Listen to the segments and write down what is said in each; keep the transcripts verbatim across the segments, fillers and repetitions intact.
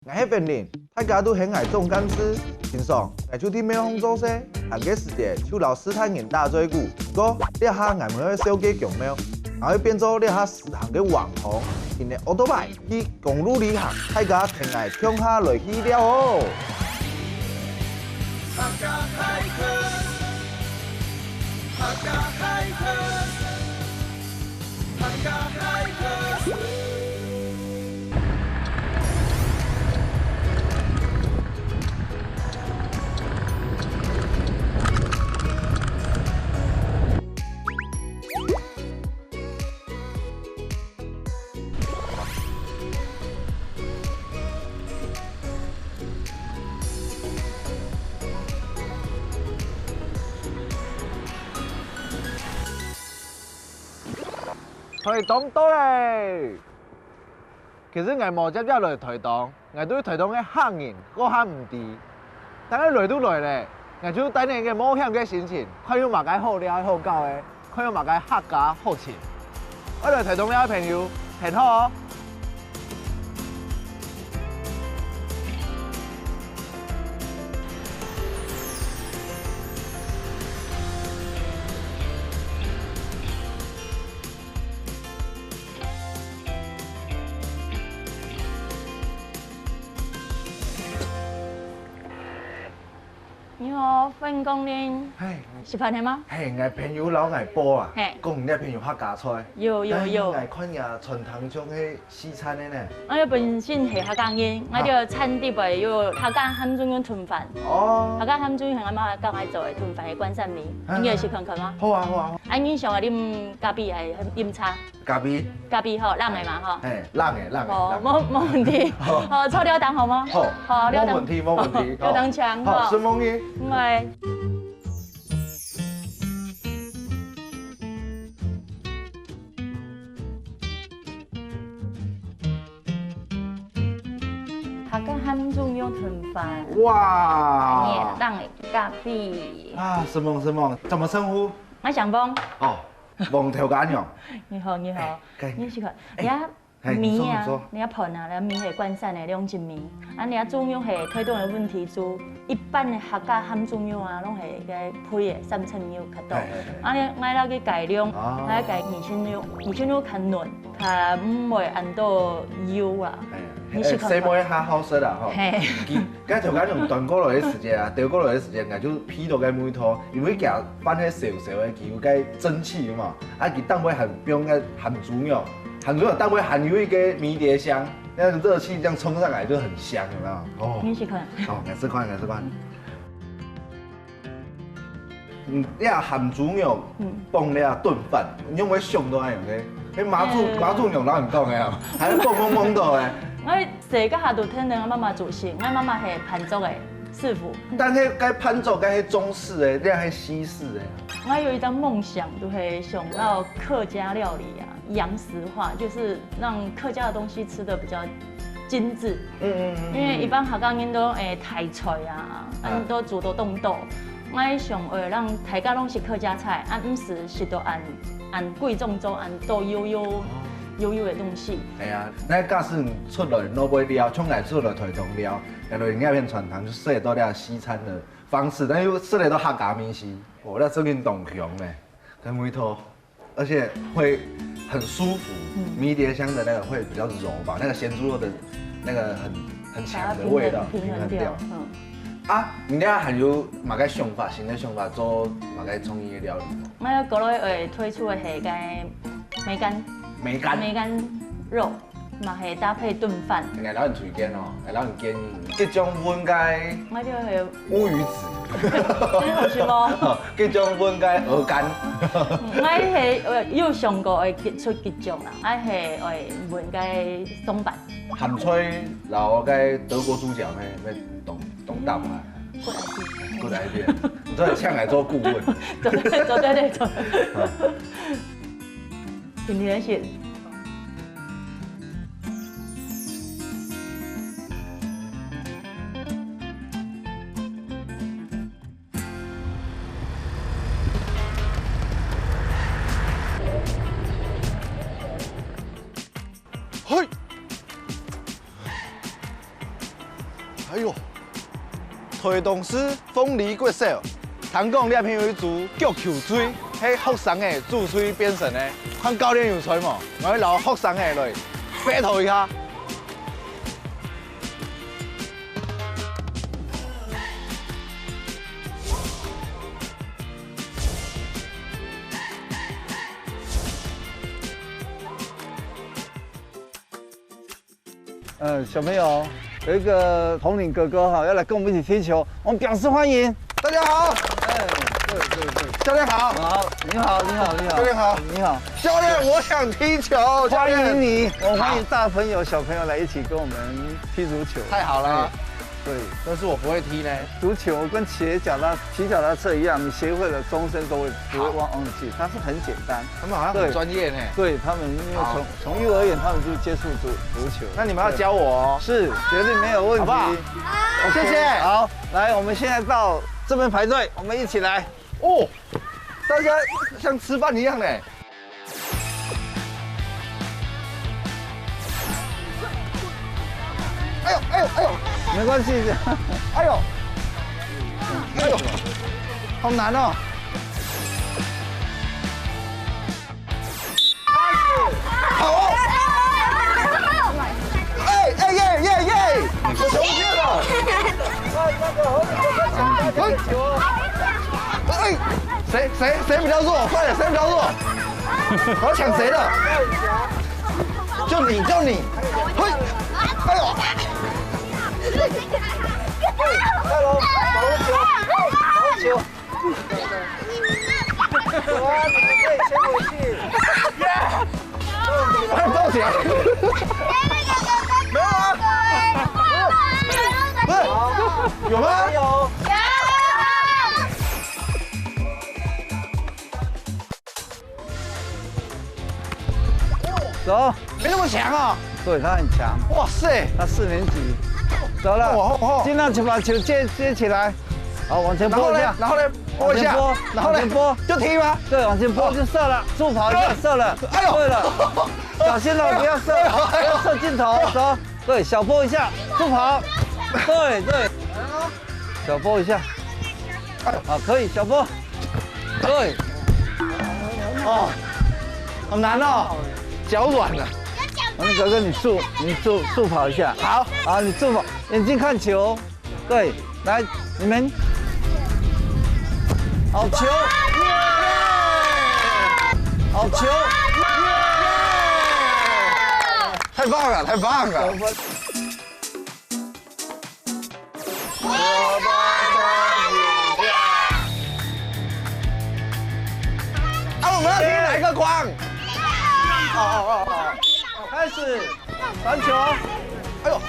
𠊎係Wen Lin，大家都喊𠊎總幹事。平常，𠊎就在廟項做事，閒个時節就摎自家人打嘴鼓。毋過，這下𠊎毋會守該宮廟，𠊎會變做這下時行个網紅，騎个奧多拜去公路旅行，大家跈𠊎共下來去尞哦！台東到咧！其實𠊎無輒輒來台東，𠊎對台東个客人過較毋知。但係來都來咧，𠊎就帶等一個冒險个心情，看有麼个好尞好搞个，看有麼个客家好尋。愛來台東尞个朋友，跈好哦！ 你好，歡迎光臨。嗨，食飯了嗎？嘿，𠊎朋友摎𠊎報啊，嘿。講你這片有客家菜。有，有，有。但係𠊎看你啊，餐廳像係西餐个呢。𠊎本身係客家人，𠊎个餐底背有客家鹹豬肉燉飯。哦。客家鹹豬肉係𠊎媽教𠊎做个燉飯个關鍵味，啊。你愛試看看嗎？好啊，好啊，好。啊，你想愛啉咖啡還係啉茶？ 咖啡。咖啡吼，冷个嘛吼。嘿，冷个，冷个，哦，冷个。無，無問題。好。好，坐了當好嗎？好，好，了當。無問題，無問題。好，了當請，好，好。承蒙你。喂。客家鹹豬肉燉飯。哇。冷个咖啡。啊，承蒙，承蒙，怎麼稱呼？𠊎姓王。哦， 王頭家娘。你好，你好。哎，該你試看，哎，你啊，哎，你說，米啊，你說。你啊，飯啊，你啊，米係關鍵个兩種米。啊，你啊，豬肉係忒多个問題，就一般个客家鹹豬肉啊，攏係該肥个三層肉較多。哎，哎，哎。啊，你，𠊎來去改良，哦。𠊎改二層肉，二層肉較嫩，較毋會恁多油啊。哎，你試看看。哎，細妹較好食啦，吼。嘿。佢 該頭家娘端過來个時節啊，端過來个時節，𠊎就鼻到該味道，因為佢飯係燒燒个，佢有該蒸汽嘛，啊，佢當尾還放該鹹豬肉，鹹豬肉當尾還有一個迷迭香，那個熱氣這樣衝上來就很香，有沒有？哦。你試看。哦，𠊎試看，𠊎試看。嗯，這鹹豬肉，嗯。放這燉飯，你有無想到恁樣个？該媽祖，呃。媽祖娘摎你講个啊，還係懵懵懂懂个。 𠊎細个下就跈等𠊎媽媽做事，𠊎媽媽係盤桌个師傅。但係該盤桌該係中式个，這係西式个。𠊎有一個夢想，就係想要客家料理啊，洋食化，就是讓客家的東西吃得比較精緻。嗯，嗯，嗯，嗯。因為一般客家人都，欸，大菜啊，啊。恁多煮到當多。𠊎想，欸，讓大家攏食客家菜，啊，毋使食到恁，恁貴重，做恁多油油，哦。油油个東西。哎呀， 該假使你出來外背尞，像𠊎出來台東尞，然後你那片餐廳就食得到這西餐的方式，但又食得到客家美食，哦，那真的當香呢，該味道，而且會很舒服，嗯。迷迭香的那個會比較柔吧，那個鹹豬肉的那個很，很強的味道，把它平衡，平衡掉。平衡掉。嗯。啊，你等下還有麼个想法，新的想法，做麼个創意的料理嗎？𠊎過來會推出的係該梅乾。梅乾。梅乾肉。 嘛係搭配燉飯。𠊎摎你推薦哦，𠊎摎你建議，這種搵該，𠊎就係烏魚子，真好食無？這種搵該鵝肝。嗯，𠊎係，呃，有想過會出這種啦，𠊎係會搵該松板。鹹菜摎該德國豬腳，該，該當，當搭配。Good idea。Good idea，你做得請𠊎做顧問。做得，做得，做得。啊。今天是 嘿！哎喲，台東市鳳梨國小，聽講這片有一組腳球隊，係學生仔組隊變成个，看教練有在無？𠊎愛摎學生仔來battle一下。 呃，小朋友，有一个统领哥哥哈，要来跟我们一起踢球，我们表示欢迎。大家好。哎，对，对，对。教练好。好，你好，你好，你好。教练好。你好。教练，我想踢球，教练。欢迎你，我们欢迎大朋友、小朋友来一起跟我们踢足球。太好了。哎，对。但是我不会踢呢。足球跟骑脚踏，骑脚踏车一样，你学会了，终身都会，不会忘，忘记，它是很简单。他们好像很专业呢。对，他们因为从，好。从幼儿园他们就接触足，足球。那你们要教我哦。对。是，绝对没有问题。好不好？OK，谢谢。好，来，我们现在到这边排队，我们一起来。哦，大家像吃饭一样呢。哎呦，哎呦，哎呦，没关系。哎呦，哎呦，好难哦。 好哦。哎，哎，耶，耶，耶，我球不见了。哎，哎，谁，谁，谁比较弱？快点，谁比较弱？我要抢谁的？就你，就你。嘿，哎呦。快喽，把握球，把握球。 有啊，你们可以先回去。快抱起来！没有啊，不是，有吗？有。 走。没那么强啊。对，他很强。哇塞。他四年级。走了。哇，哇。尽量去把球接，接起来。好，往前拨一下。然后呢，然后呢，拨一下。往前拨，然后呢，往前拨。就踢吗？对，往前拨就射了，助跑一下，射了。哎呦。对了。小心了，不要射，哎呦。不要射进头，走。对，小拨一下，助跑。对，对。小拨一下。好，可以，小拨。对。哦，好难哦，脚软了。那个，那个你助，你助，助跑一下。好。好，你助跑，眼睛看球。对，来，你们。好球。好球。太棒了，太棒了。 啊，我们要踢哪一个框？哦，哦，哦，哦。开始，传球。哎呦。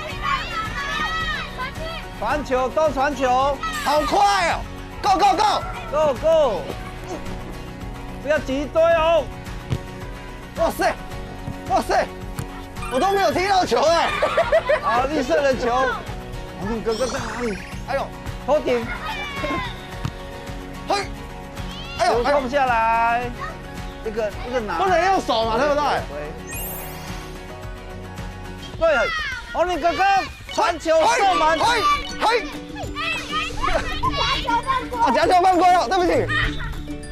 传球，都传球。好快哦！Go, go, go！Go, go！不要挤一堆哦。 哇塞，哇塞，我都没有踢到球哎。好，绿色的球。王俊哥哥在哪里？哎呦，头顶。嘿，哎呦，哎呦，球放下来，这个，这个拿。不能用手嘛，对不对？对。对，王俊哥哥，传球射门。嘿，嘿，嘿。啊，夹球犯规了，对不起。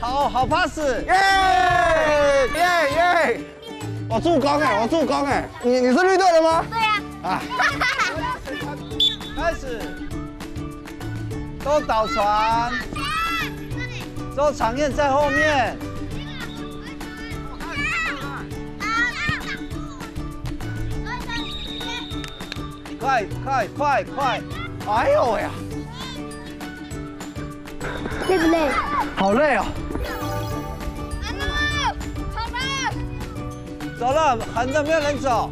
好，好pass。耶，耶，耶。 我助攻哎，我助攻哎，你，你是绿队的吗？对呀。啊。开始，都倒传，周长燕在后面。快快快快！哎呦喂呀！ 累不累？好累哦。走了，横着没有人走。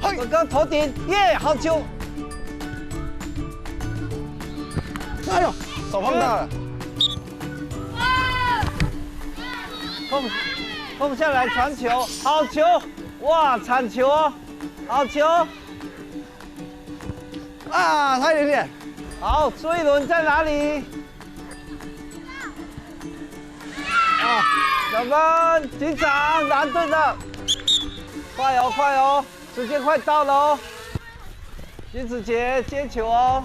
嘿。我刚头顶，耶，好球。哎呦，手碰到了。碰，碰下来传球，好球，哇，传球哦，好球。 啊，差一点点。好，朱一伦在哪里？啊，小芬，警长，蓝队的，快哦，快哦，时间快到了哦。徐子杰接球哦。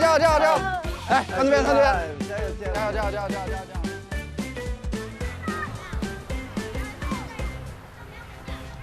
加油，加油，加油！哎，看这边，看这边，加油，加油，加油，加油，加油，加油！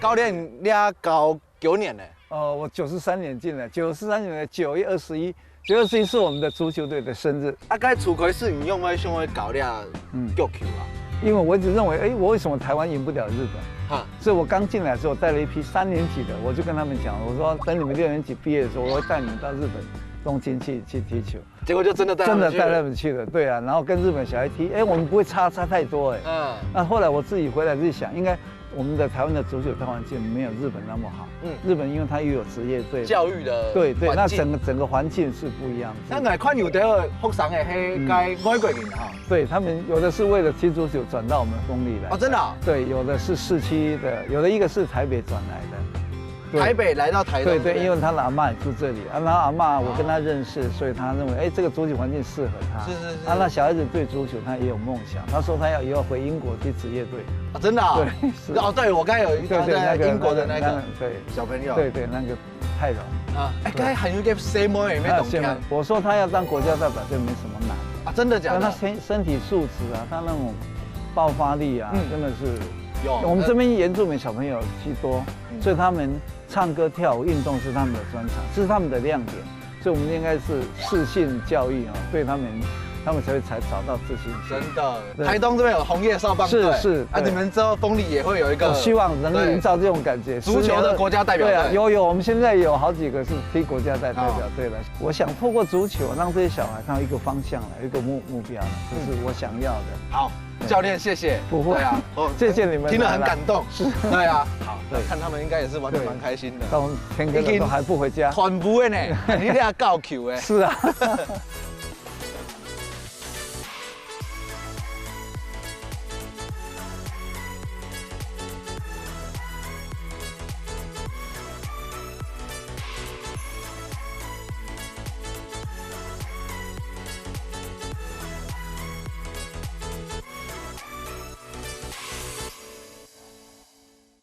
教练，你也教九年呢？哦，我九十三年进来，九十三年的九月二十一，九月二十一是我们的足球队的生日。啊，该初开始你用个想要教练嗯足球啊？因为我一直认为，哎，我为什么台湾赢不了日本？哈，所以我刚进来的时候，我带了一批三年级的，我就跟他们讲，我说等你们六年级毕业的时候，我会带你们到日本东京去去踢球。结果就真的带他们去了。真的带他们去了，对啊，然后跟日本小孩踢，哎，我们不会差差太多哎。嗯，那后来我自己回来自己想，应该我们的台湾的足球大环境没有日本那么好。嗯，日本因为它又有职业队，教育的对对，那环境整个整个环境是不一样。那我看有的学生的，嘿，嗯，该外国人哈，对，他们有的是为了踢足球转到我们风力来的。哦，真的啊？对，有的是市区的，有的一个是台北转来的。对，台北来到台东。对对，因为他的阿嬷也住这里，啊，然后阿嬷我跟他认识，哦，所以他认为，哎，这个足球环境适合他。是是是。啊，那小孩子对足球他也有梦想，他说他要以后回英国踢职业队。啊，真的啊？对，是。哦，对，我刚才有一个对对，在英国的那个，那个，那个，对，小朋友。对对，那个泰荣。啊，哎，对。刚才还有一个 C M O 也没懂看。啊，C M O，我说他要当国家代表，这没什么难。啊，真的假的？但他身身体素质啊，他那种爆发力啊，嗯，真的是有。我们这边原住民小朋友居多，嗯，所以他们唱歌、跳舞、运动是他们的专长，这是他们的亮点。所以我们应该是适性教育哦，对他们，他们才会才找到自信心。真的，对。台东这边有红叶少棒队，是是，啊，对。你们之后风里也会有一个，我希望能够营造这种感觉，对，足球的国家代表队。对啊，有有，我们现在有好几个是踢国家代代表队了。哦。我想透过足球让这些小孩看到一个方向了，一个目目标了，这是我想要的。嗯。好，教练，谢谢。不会。对啊，哦，谢谢你们来了。听了很感动。是。对啊，好，对。那看他们应该也是玩得蛮开心的。对。到天黑了都还不回家。已经团部的呢，你这样教球哎。是啊。